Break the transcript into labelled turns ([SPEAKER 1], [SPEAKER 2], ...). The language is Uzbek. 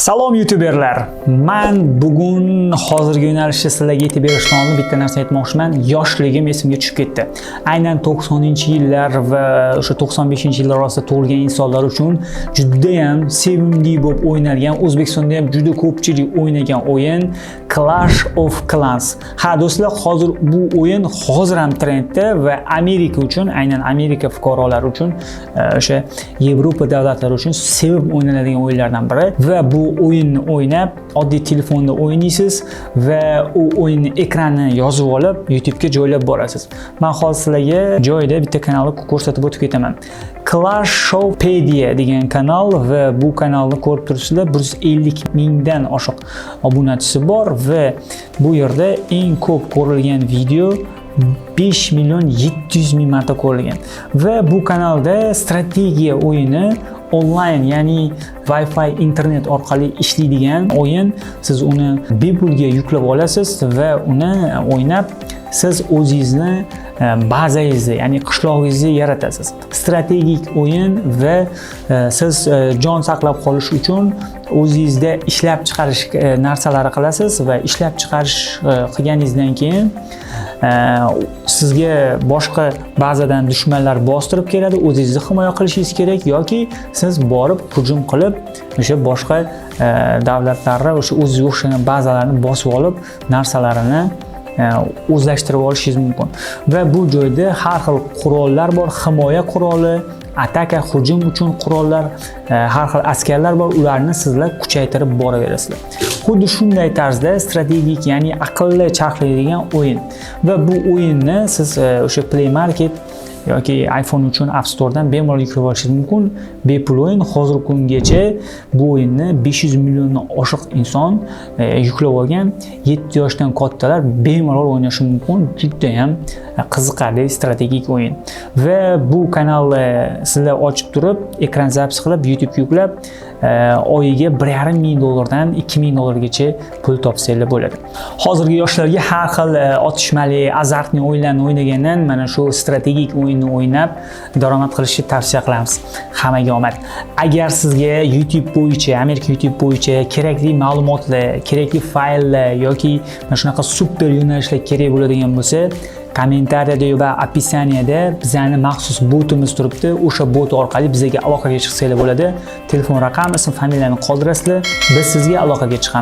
[SPEAKER 1] Salom, youtuberlar. Man bugun hozirgi yo'nalishda sizlarga yetib berishdan oldin bitta narsa aytmoqchiman. Yoshligim esimga tushib ketdi. Aynan 90-yillar va o'sha 95-yillar orasida tug'ilgan insonlar uchun juda ham sevimli bo'lib o'ynalgan, O'zbekistonda ham juda ko'pchilik o'ynagan o'yin Clash of Clans. Ha, do'stlar, hozir bu o'yin hozir ham trendda va Amerika uchun, aynan Amerika fuqarolari uchun, o'sha Yevropa davlatlari uchun sevib o'ynaladigan o'yinlardan biri va bu o'yinni o'ynab, oddiy telefonda o'ynaysiz va u o'yinni ekranini yozib olib, YouTube'ga joylab borasiz. Men hozir sizlarga joyida bitta kanalni ko'rsatib o'tib ketaman. Clash Showpedia degan kanal va bu kanalni ko'rib turibsizlar, 150 mingdan oshiq obunachisi bor va bu yerda eng ko'p ko'rilgan video 5 million 700 ming marta ko'rilgan va bu kanalda strategiya o'yini onlayn, ya'ni Wi-Fi internet orqali ishlaydigan o'yin. Siz uni bepulga yuklab olasiz va uni o'ynab, siz o'zingizni bazangizni, ya'ni qishlog'ingizni yaratasiz. Strategik o'yin va siz jon saqlab qolish uchun o'zingizda ishlab chiqarish narsalari qilasiz va ishlab chiqarish qilganingizdan keyin sizga boshqa bazadan dushmanlar bostirib keladi, o'zingizni himoya qilishingiz kerak yoki siz borib hujum qilib, o'sha boshqa davlatlarni, o'sha o'zizga o'xshagan bazalarni bosib olib, narsalarini o'zlashtirib olishingiz mumkin. Va bu joyda har xil qurollar bor: himoya quroli, ataka, hujum uchun qurollar, har xil askarlar bor, ularni sizlar kuchaytirib boraverasizlar. Xuddi shunday tarzda strategik, ya'ni aqlli charxlaydigan o'yin va bu o'yinni siz o'sha Play Market yoki iPhone uchun App Store'dan bemalol yuklab olishingiz mumkin. Bepul o'yin. Hozirgi kungacha bu o'yinni 500 milliondan oshiq inson yuklab olgan. 7 yoshdan kattalar bemalol o'ynashi mumkin. Judayam qiziqarli strategik o'yin. Va bu kanalni sizlar ochib turib, ekran запись qilib, YouTube'ga yuklab, oyiga 1,5 ming dollardan 2000 dollargacha pul topsanglar bo'ladi. Hozirgi yoshlarga har xil otishmali, азартный o'yinlarni o'ynagandan mana shu strategik o'yinni o'ynab daromad qilishni tavsiya qilamiz. Hammaga omad. Agar sizga YouTube bo'yicha, Amerika YouTube bo'yicha kerakli ma'lumotlar, kerakli fayllar yoki mana shunaqa super yo'nalishlar kerak bo'ladigan bo'lsa, kommentariyada va описание da bizani maxsus botimiz turibdi. O'sha bot orqali bizga aloqaga chiqsanglar bo'ladi. Telefon raqami, ism, familiyani qoldirasizlar. Biz sizga aloqaga chiqamiz.